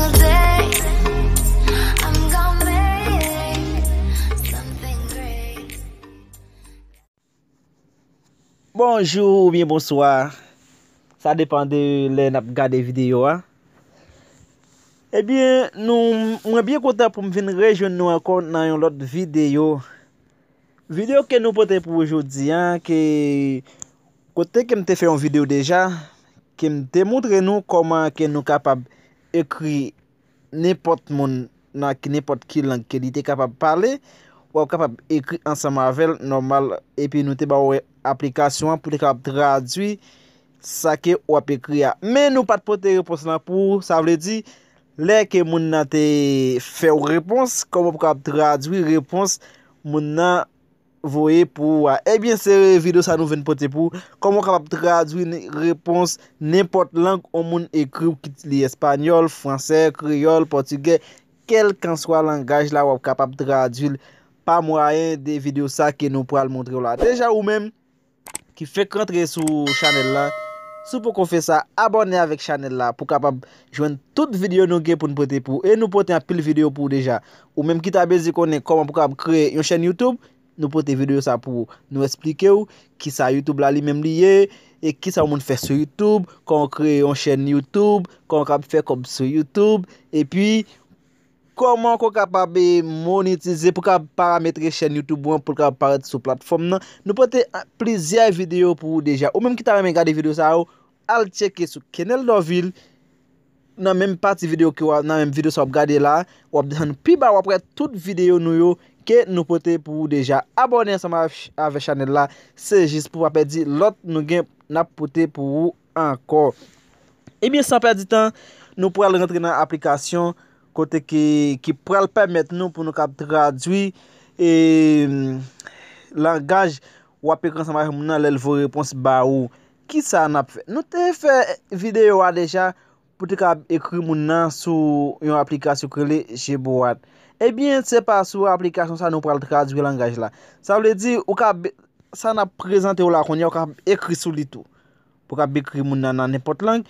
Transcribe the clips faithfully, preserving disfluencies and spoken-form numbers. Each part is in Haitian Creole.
Today, I'm gonna make something great. Bonjou oubyen bonswa. Sa depann de lè n ap gade videyo a. Ebyen, nou, mwen byen kontan pou m vin rejwenn nou ankò nan yon lòt videyo. Videyo ke nou pote pou ou jodi a, ke kote ke m te fè yon videyo deja, ke m te montre nou kòman ke nou kapab ekri nenpòt moun nan ki, nenpòt ki lang ke li te kapab pale, w ap kapab ekri ansanm avè l nòmal, epi nou te ba w aplikasyon an pou te kapab tradui sa ke w ap ekri a. Men nou pa t pote repons lan pou ou, sa vle di, lè ke moun nan te fè w repons, kòman pou kapab tradui repons moun nan voye pou ou a. Ebyen, se videyo sa nou vin pote pou ou. Kòman w kapab tradui n-, repons nenpòt lang yon moun ekri w, kit li espanyòl, fransè, kreyòl, pòtigè, kèlkanswa langaj la, w ap kapab tradui l pa mwayen de videyo sa ke nou pral montre w la. Deja, ou menm ki fèk rantre sou chanèl la, si w poko fè sa, abòne avèk chanèl la pou w kapab jwenn tout videyo nou gen pou n pote pou ou. E nou pote anpil videyo pou ou deja. Ou menm ki ta bezwen konnen kòman pou w kapab kreye yon chèn YouTube, nou pote videyo sa pou ou. Nou esplike w kisa YouTube la li menm li ye, e kisa yon moun fè sou YouTube, kòman w kreye yon chèn YouTube, kòman w kapab fè kòb sou YouTube, epi kòman w kapab, e, monetize, pou w kapab parametre chèn YouTube ou an, pou l kapab parèt sou platfòm nan. Nou pote, a, plizyè videyo pou ou deja. Ou menm ki ta renmen gade videyo sa yo, al tcheke sou Kenel Dorvil, nan menm pati videyo ke w ap, nan menm videyo sa w ap gade la, w ap desann pi ba, w ap wè tout videyo nou yo ke nou pote pou ou deja. Abòne ansanm avè, avè chanèl la, se jis pou w pa pèdi lòt nou gen, n ap pote pou ou ankò. Ebyen, san pèdi tan, nou pral rantre nan aplikasyon kote ki, ki pral pèmèt nou pou nou kab tradui, e, langaj w ap ekri ansanm avèk moun nan lè l voye repons ba ou. Kisa n ap fè? Nou te fè videyo a deja pou te kab ekri moun nan sou yon aplikasyon ki rele Gboard. Ebyen, se pa sou aplikasyon sa nou pral tradui langaj la. Sa vle di, ou kab, sa n ap prezante w la kounye a, ou kab ekri sou li tou. Pou kab ekri moun nan nan nenpòt lang.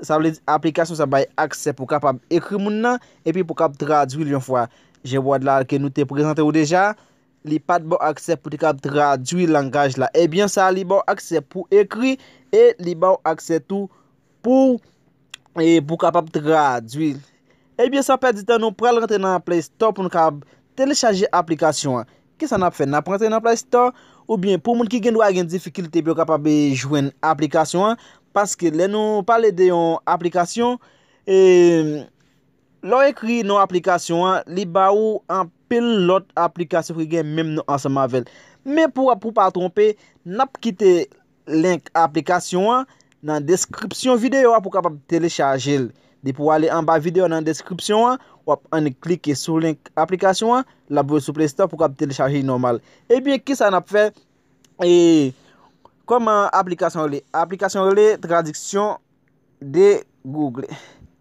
Sa vle di, aplikasyon sa bay aksè pou kapab ekri moun nan, epi pou kab tradui l yon fwa. Gboard la ke nou te prezante w deja, li pa t ba w aksè pou te kab tradui langaj la. Ebyen, sa li ba w aksè pou ekri e li ba w aksè tou pou, e, pou kapab tradui. Ebyen, san pèdi tan, nou pral rantre nan Play Store pou nou kab telechaje aplikasyon an. Kisa n ap fè? N ap rantre nan Play Store, oubyen pou moun ki gen dwa gen difikilte pou yo kapab, e, jwenn aplikasyon an, paske lè nou pale de yon aplikasyon, e, lè w ekri non aplikasyon an, li ba ou anpil lòt aplikasyon ki gen menm non ansanm avè l. Men pou, pou w pa twonpe, n ap kite link aplikasyon an nan deskripsyon videyo a pou w kapab telechaje l. Depi w ale anba videyo a nan deskripsyon an, w ap annik klike sou link aplikasyon an, l ap voye sou Play Store pou w kapab telechaje l nòmal. Ebyen, kisa n ap fè? E, kòman aplikasyon an rele? Aplikasyon an rele Tradiksyon de Google.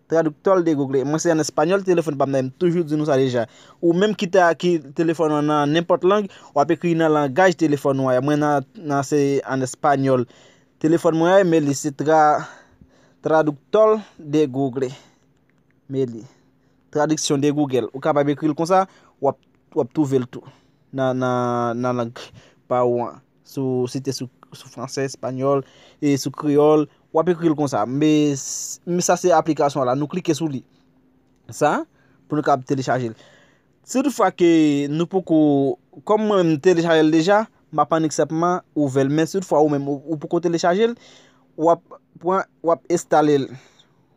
Traductor de Google. Mwen se an espanyòl, telefòn pa m nan, m toujou di nou sa deja. Ou menm ki ta, ki telefòn ou an nan nenpòt lang, w ap ekri nan langaj telefòn ou an. Mwen nan, nan se an espanyòl. Telefòn mwen an, men li se tra, Traductor de Google. Men li. Tradiksyon de Google. Ou kapab ekri l konsa, w ap, w ap twouve l tou. Nan, nan, nan lang pa ou an. Sou, si te sou, sou fransè, espanyòl, e sou kreyòl, w ap ekri l konsa. Men, s-, men sa se aplikasyon an la. Nou klike sou li. Sa, pou nou kab telechaje l. Si toutfwa ke nou poko, kòm mwen menm telechaje l deja, m ap annik senpman ouvè l. Men si toutfwa ou menm ou, ou poko telechaje l, w ap pran, w ap enstale l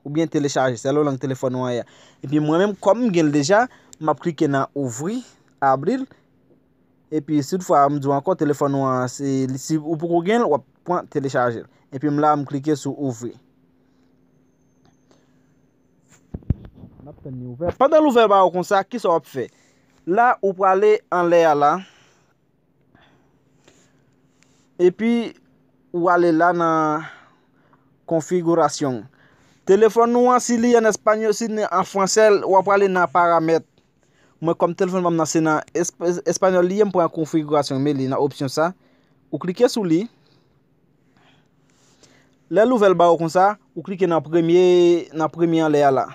oubyen telechaje, selon lang telefòn ou an ye a. Epi mwen menm, kòm m gen l deja, m ap klike nan ouvri, abri l. Epi si toutfwa m di w ankò, telefòn ou an, se, si ou poko gen l, w ap pran telechaje l. Epi m la, m klike sou ouvri. N ap tann li ouvè. Pandan l ouvè ba ou konsa, kisa w ap fè? La, ou prale anlè a la. Epi, ou ale la nan konfigirasyon. Telefòn ou an, si li an espanyòl, si li an fransè, w ap prale nan paramèt. Mwen, kòm telefòn pa m nan se nan esp-, espanyòl li ye, m pran konfigirasyon, men li nan opsyon sa. Ou klike sou li. Lè l ouvè l ba ou konsa, ou klike nan premye, nan premye anlè a la.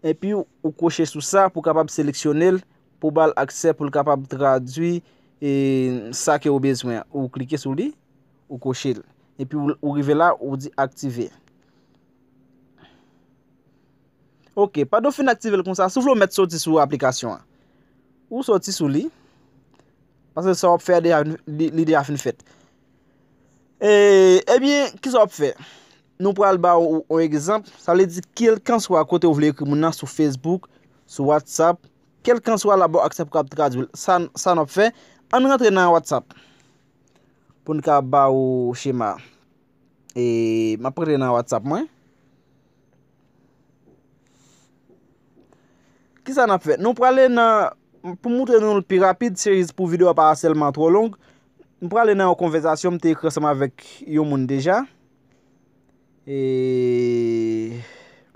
epi ou kwoche sou sa pou w kapab seleksyone l, pou w ba l aksè pou l kapab tradui e, sa ke ou bezwen an. Ou klike sou li, ou kwoche l. Epi ou, ou rive la, ou di aktive. Ok, pandan w fin aktive l konsa, si w vle w mèt soti sou aplikasyon an. Ou soti sou li, paske sa w ap fè a deja, li, li deja fin fèt. E, ebyen, kisa w ap fè? Nou pral ba w yon egzanp. Sa vle di, kèlkanswa kote w vle ekri moun nan, sou Facebook, sou WhatsApp, kèlkanswa l ap ba w aksè pou w kapab tradui l. Sa, sa n ap fè, ann rantre nan WhatsApp pou n ka ba w chema. E, m ap rantre nan WhatsApp mwen. Kisa n ap fè? Nou prale nan, pou montre nou l pi rapid, se jis pou videyo a pa sèlman twò long. M prale nan yon konvèsasyon m te ekri ansanm avèk yon moun deja. E,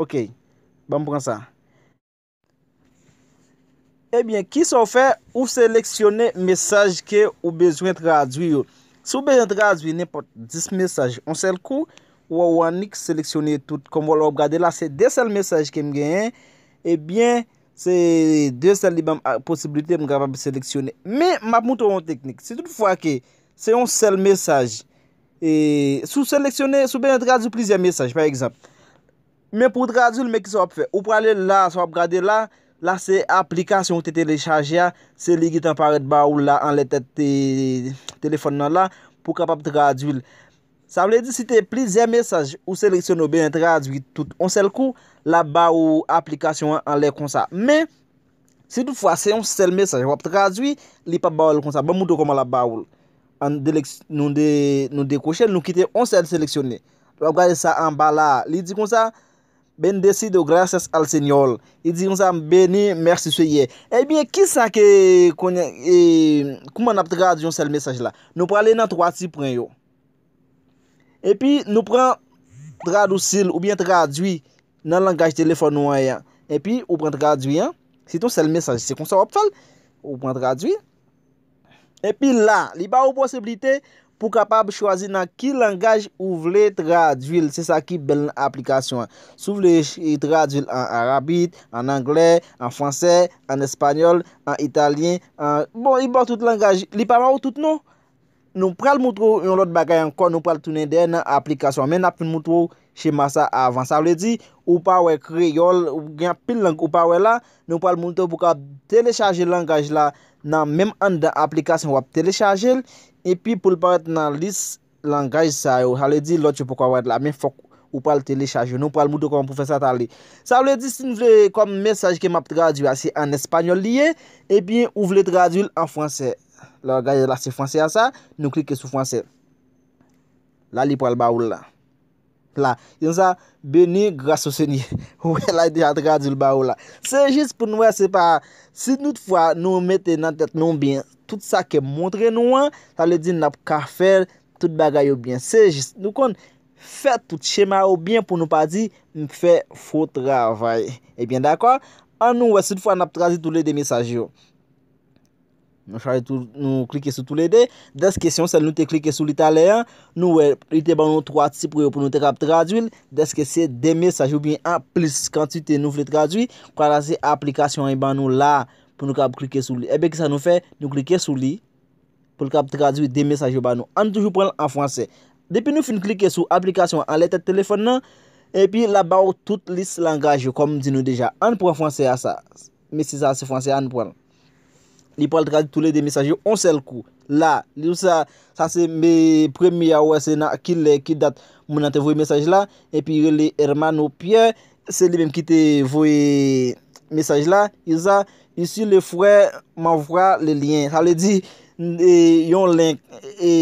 ok, ban m pran sa. Ebyen, kisa w fè? Ou seleksyone mesaj ke ou bezwen tradui yo. Si w bezwen tradui nenpòt dis mesaj yon sèl kou, ou wè ou annik seleksyone tout. Kòm w ap gade la, se de sèl mesaj ke m genyen. Ebyen, se de sèl li ban m posiblite m kapab seleksyone. Men, m ap montre w yon teknik. Si toutfwa ke se yon sèl mesaj, e, si w seleksyone, si w bezwen tradui plizyè mesaj, pa egzanp, men pou w tradui l, men kisa w ap fè? Ou prale la, sa w ap gade la, la se aplikasyon ou te telechaje a, se li ki gentan parèt ba ou la anlè tèt te, telefòn nan la, pou w kapab tradui l. Sa vle di, si te plizyè mesaj ou seleksyone oubyen tradui tout yon sèl kou, l ap ba ou aplikasyon an anlè konsa. Men, si toutfwa se yon sèl mesaj w ap tradui, li p ap ba ou l konsa. Ban m montre w kòman l ap ba ou l. Ann delek-, nou de-, nou dekwoche l, nou kite yon sèl seleksyone. W ap gade sa anba la a. Li di konsa, Bendecido, gracias al Señor. Li di konsa, beni, mèsi Seyè. Ebyen, kisa ke, konnen, e, kouman n ap tradui yon sèl mesaj la? Nou prale nan twa ti pwen yo. Epi, nou pran tradousil oubyen tradui nan langaj telefòn ou an. Epi, ou pran tradui an. Se yon sèl mesaj, se konsa w ap fè l. Ou pran tradui. Epi la, li ba ou posiblite pou w kapab chwazi nan ki langaj ou vle tradui l. Se sa ki bèl nan aplikasyon an. Si w vle, e, tradui l an arabit, an anglè, an fransè, an espanyòl, an italyen, an, bon, li ba w tout langaj. Li pa ba w tout non. Nou pral montre w yon lòt bagay ankò, nou pral tounen dèyè nan aplikasyon an. Men n ap fin montre w chema sa avan. Sa vle di, ou pa wè kreyòl, ou gen anpil lang ou pa wè la, nou pral montre w pou w ka telechaje langaj la nan menm anndan aplikasyon w ap telechaje l, epi pou l parèt nan lis langaj sa yo. Sa vle di, lòt yo poko parèt la, men fòk ou pral telechaje yo. Nou pral montre w kòman pou fè sa talè. Sa vle di, si n vle, kòm mesaj ke m ap tradui a, se an espanyòl li ye, ebyen, ou vle tradui l an fransè. Lè w gade la, se fransè a sa, nou klike sou fransè. La, li pral ba ou l la. La, yon sa, beni gras o Senyè. Ou wè la, li deja tradui l ba ou la. Se jis pou n wè, se pa, si toutfwa nou mete nan tèt nou byen, tout sa ke m montre nou an, sa vle di n ap ka fè tout bagay yo byen. Se jis, nou konn fè tout chema yo byen pou nou pa di, m fè fo travay. Ebyen, dakò? Ann nou wè, si toutfwa n ap tradui toulede mesaj yo. Nou chwazi tou, nou klike sou toulede. Dèske se yon sèl nou te klike sou li talè an, nou wè, li te ban nou twa ti pwen yo pou nou te kab tradui l. Dèske se de mesaj oubyen an plis kantite nou vle tradui, pral la se aplikasyon an ban nou la pou nou kab klike sou li. Ebyen, kisa nou fè? Nou klike sou li pou l kab tradui de mesaj yo ba nou. Ann toujou pran l an fransè. Depi nou fin klike sou aplikasyon an anlè tèt telefòn nan, epi l ap ba w tout lis langaj yo, kòm m di nou deja. Ann pran fransè a sa. Mesye sa a se fransè, ann pran l. Li pral tradui toulede mesaj yo yon sèl kou. La, li sa, sa se me, premye a, ou wè se nan ki lè, ki dat moun nan te voye mesaj la, epi rele Hermano Pierre, se li menm ki te voye mesaj la. Isa, ici le frère m'envoie le lien. Sa vle di, e, yon link, e,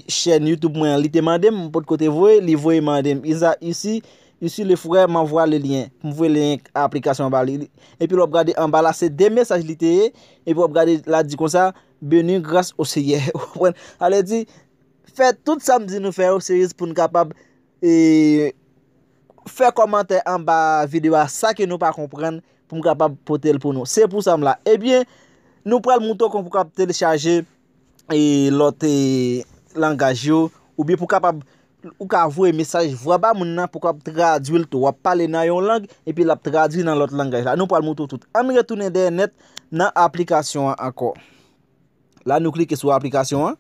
chèn YouTube mwen an, li te mande m, m potko te voye, li voye mande m. Isa, ici, ici le frère m'envoie le lien. M voye lyen aplikasyon an ba li. Epi lè w ap gade anba la, se de mesaj li te ye. Epi w ap gade la di konsa, beni gras o Seyè. Ou konprann? Sa vle di, fè tout sa m di nou fè yo, se jis pou n kapab, e, fè kòmantè anba videyo a, sa ke nou pa konprann, pou m kapab pote l pou nou. Se pou sa m la. Ebyen, nou pral montre w kòman pou w kapab telechaje, e, lòt, e, langaj yo, oubyen pou w kapab ou ka voye mesaj vwa ba moun nan pou k ap tradui l tou. W ap pale nan yon lang, epi l ap tradui nan lòt langaj la. Nou pral montre w tout. Ann retounen dèyè nèt nan aplikasyon an ankò. La, nou klike sou aplikasyon an.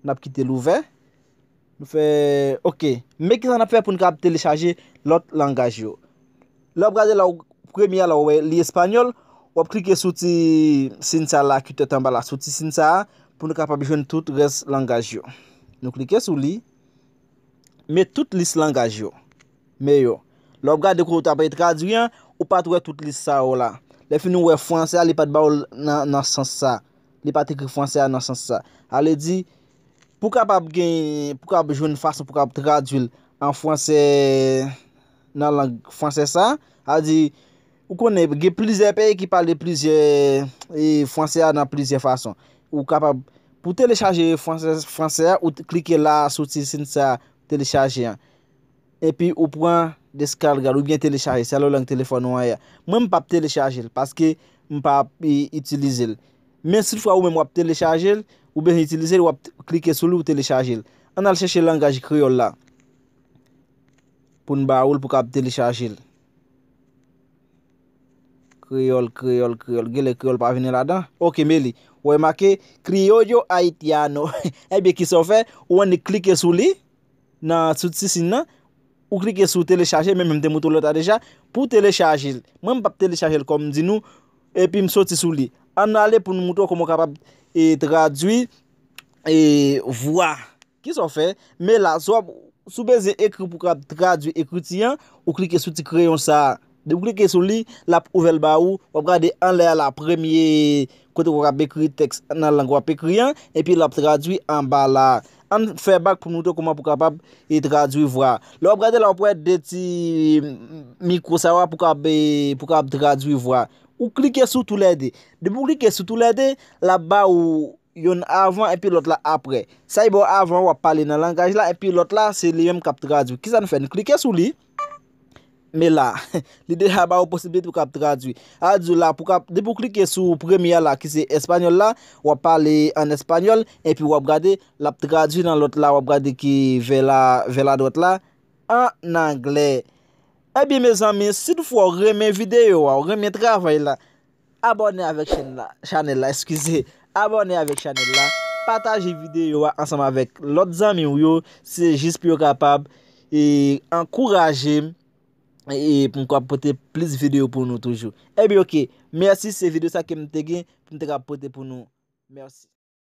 N ap kite l ouvè. Nou fè, ok. Men kisa n ap fè pou n kapab telechaje lòt langaj yo. Lè w ap gade la, w, premye a la, w wè li espanyòl, w ap klike sou ti siy sa la ki tèt anba la, sou ti siy sa a, pou nou kapab jwenn tout rès langaj yo. Nou klike sou li, men tout lis langaj yo. Men yo. Lè w ap gade kote w t ap tradui an, ou pa t wè tout lis sa yo la. Lè fini w wè franse a, li pa t ba w l nan, nan sans sa. Li pa t ekri franse a nan sans sa. Ale di, pou kapab gen, pou kapab jwenn fason pou kapab tradui l an franse, nan lang franse sa, ale di, ou konnen, gen plizyè peyi ki pale plizyè, e, franse a nan plizyè fason. Ou kapab, pou telechaje franse, franse a, ou t-, klike la sou ti siy sa, telechaje an. Epi ou pran deskargar oubyen telechaje, selon lang telefòn ou an ye. Mwen, m p ap telechaje l paske m p ap, e, itilize l. Men si toutfwa ou menm w ap telechaje l, ou bezwen itilize l, w ap t-, klike sou li, ou telechaje l. Ann al chèche langaj kreyòl la pou n ba ou l pou kapab telechaje l. Kreyòl, kreyòl, kreyòl. Genlè kreyòl pa vini ladan. Ok, men li. Ou wè make Criollo Haitiano. Ebyen, kisa w fè? Ou annik klike sou li, nan sou ti siy nan. Ou klike sou telechaje, men m te montre w lòt la deja. Pou telechaje l. Mwen, m p ap telechaje l kòm m di nou. Epi m soti sou li. Ann ale pou nou montre w kòman w kapab, e, tradui, e, vwa. Kisa w fè? Men la, si w ap, si w bezwen ekri pou w kapab tradui ekriti an, ou klike sou ti kreyon sa a. Depi w klike sou li, l ap ouvè l ba ou. W ap gade anlè a la, premye kote w ap ekri tèks nan lang w ap ekri an, epi l ap tradui anba la. Ann fè bak pou nou montre kòman pou kapab, e, tradui vwa. Lè w ap gade la, w ap wè de ti mikwo sa yo pou kapab, e, pou kapab tradui vwa. Ou klike sou toulède. Depi w klike sou toulède, l ap ba ou yonn avan epi lòt la aprè. Sa ki ba w avan, w ap pale nan langaj la, epi lòt la, se li menm k ap tradui. Kisa n fè? N klike sou li. Men la, li deja ba w posiblite pou w kab tradui. A di w la, pou w kab, depi w klike sou premye a la, ki se espanyòl la, w ap pale an espanyòl, epi w ap gade, l ap tradui nan lòt la, w ap gade ki vè la, vè ladwat la, an anglè. Ebyen, mezanmi, si toutfwa w renmen videyo a, w renmen travay la, abòne avèk chèn la, chanèl la, eskize. Abòne avèk chanèl la, pataje videyo a ansanm avèk lòt zanmi w yo, se jis pou yo kapab, e, ankouraje m, e, pou m kapab pote plis videyo pou nou toujou. Ebyen, ok, mèsi, se videyo sa ke m te gen pou m te kapab pote pou nou. Mèsi.